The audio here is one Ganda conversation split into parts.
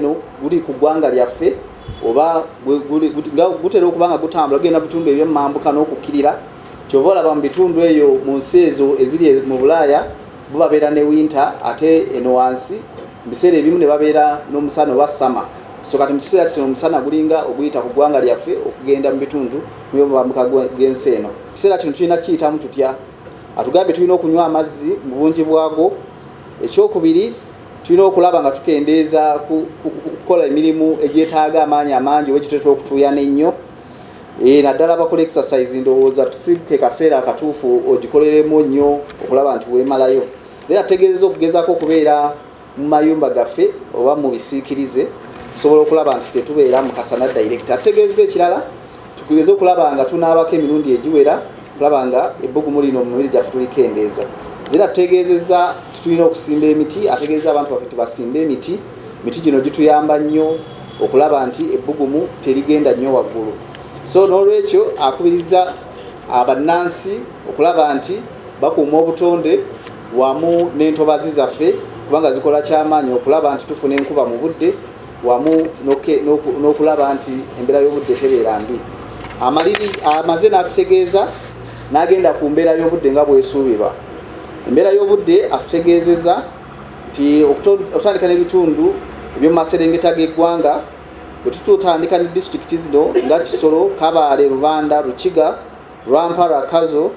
eno guli ku ggwanga lyaffe oba gutera okuba nga gutambula gugenda mu bitundu eby'emmambuka n'okukkirira. Kyova olaba mu bitundu eyo mu nsi ezo eziri mu Bulaaya bo babeera ne winter, ate eno wansi mu biseera ebimu ne babeera n'omusana oba summer. So kati mu kiseera kino omusana gulinga oguyita ku ggwanga lyaffe okugenda mu bitundu by'omambuka g'ensi eno. Kiseera kino tulina kiyitamu tutya? Atugambye tulina okunywa amazzi mu bungi bwago. Ekyokubiri, tulina okulaba nga tukendeeza kukola emirimu egyetaaga amaanyi amangi oba egituleetera okutuuyana ennyo, naddala abakola exercise. Ndowooza tusike kaseera akatuufu ogikoleremu nnyo okulaba nti weemalayo. Era tutegeezeza okugezaako okubeera mu mayumba gaffe oba mu bisiikirize, tusobola okulaba nti tetubeera mu kasana direct. Atutegeezeza ekirala, tugeze okulaba nga tunaabako emirundi egiwera, okulaba nga ebbugumu lino mu mibiri gyaffe tulikendeeza. Era tutegeezeza tulina okusimba emiti. Ategeeza abantu baffe tubasimbe emiti. Emiti gino gituyamba nnyo okulaba nti ebbugumu terigenda nnyo waggulu. So n'olwekyo akubiriza abannansi okulaba nti bakuuma obutonde wamu n'entobazi zaffe, kubanga zikola kyamaanyi okulaba nti tufuna enkuba mu budde wamu n'okulaba nti embeera y'obudde tebeera mbi. Amaze n'atutegeeza n'agenda ku mbeera y'obudde nga bwesuubirwa. Embeera y'obudde atutegeezeza nti okutandika n'ebitundu eby'omu maserengeta g'eggwanga, bwe tututandika ne disitulikiti zino nga Kisoro, Kabaale, Rubanda, Rukiga, Rwampara, Kazo,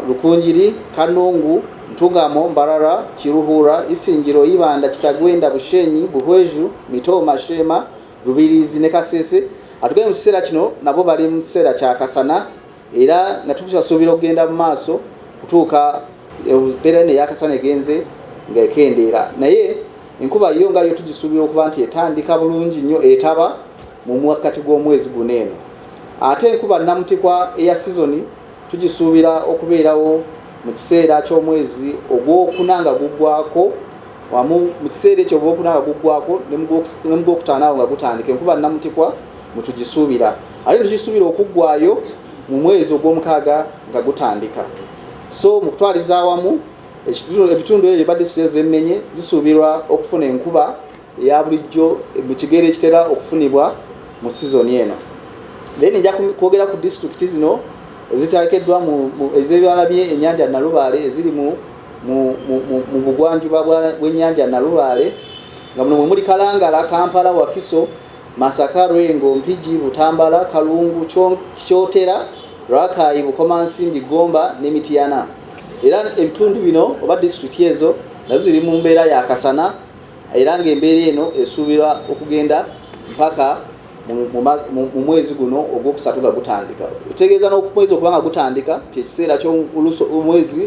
Rukungiri, Kanungu, Ntungamo, Mbarara, Kiruhura, Isingiro, Ibanda, Kitagwenda, Bushenyi, Buhweju, Mitooma, Sheema, Rubirizi ne Kasese. Atugambye mu kiseera kino nabo bali mu kiseera kya kasana, era nga tukyasuubira okugenda mu maaso kutuuka embeera eno eyakasana egenze ng'ekendeera. Naye enkuba yo nga yo tugisuubira okuba nti etandika bulungi nnyo, etaba mu mwakati gw'omwezi guno eno. Ate enkuba namutikwa eya sizoni tugisuubira okubeerawo mu kiseera ky'omwezi ogwokuna nga guggwako, wamu mu kiseera ekyo ogwokuna nga guggwako ne mu gwokutaano awo nga gutandika, enkuba namutikwa mutugisuubira. Ate tugisuubira okuggwayo mu mwezi ogw'omukaaga nga gutandika. So mu kutwaliza awamu, ebitundu ebyo ba disitulikiti ez'emmenye zisuubirwa okufuna enkuba eya bulijjo mu kigero ekitera okufunibwa mu sizoni eno. Then nja kwogera ku disitulikiti zino eziteekeddwa ezebalabye ennyanja Nalubaale, eziri mu bugwanjuba bw'ennyanja Nalubaale, nga muno mwe muli Kalangala, Kampala, Wakiso, Masaka, Lwengo, Mpigi, Butambala, Kalungu, Kyotera, Rakai, Bukomansimbi, Gomba ne Mityana. Era ebitundu bino oba disitulikiti ezo nazo ziri mu mbeera ya kasana, era ng'embeera eno esuubirwa okugenda mpaka mu mwezi guno ogwokusatu nga gutandika. Otegeeza n'omwezi okuba nga gutandika kyekiseera ky'omwezi.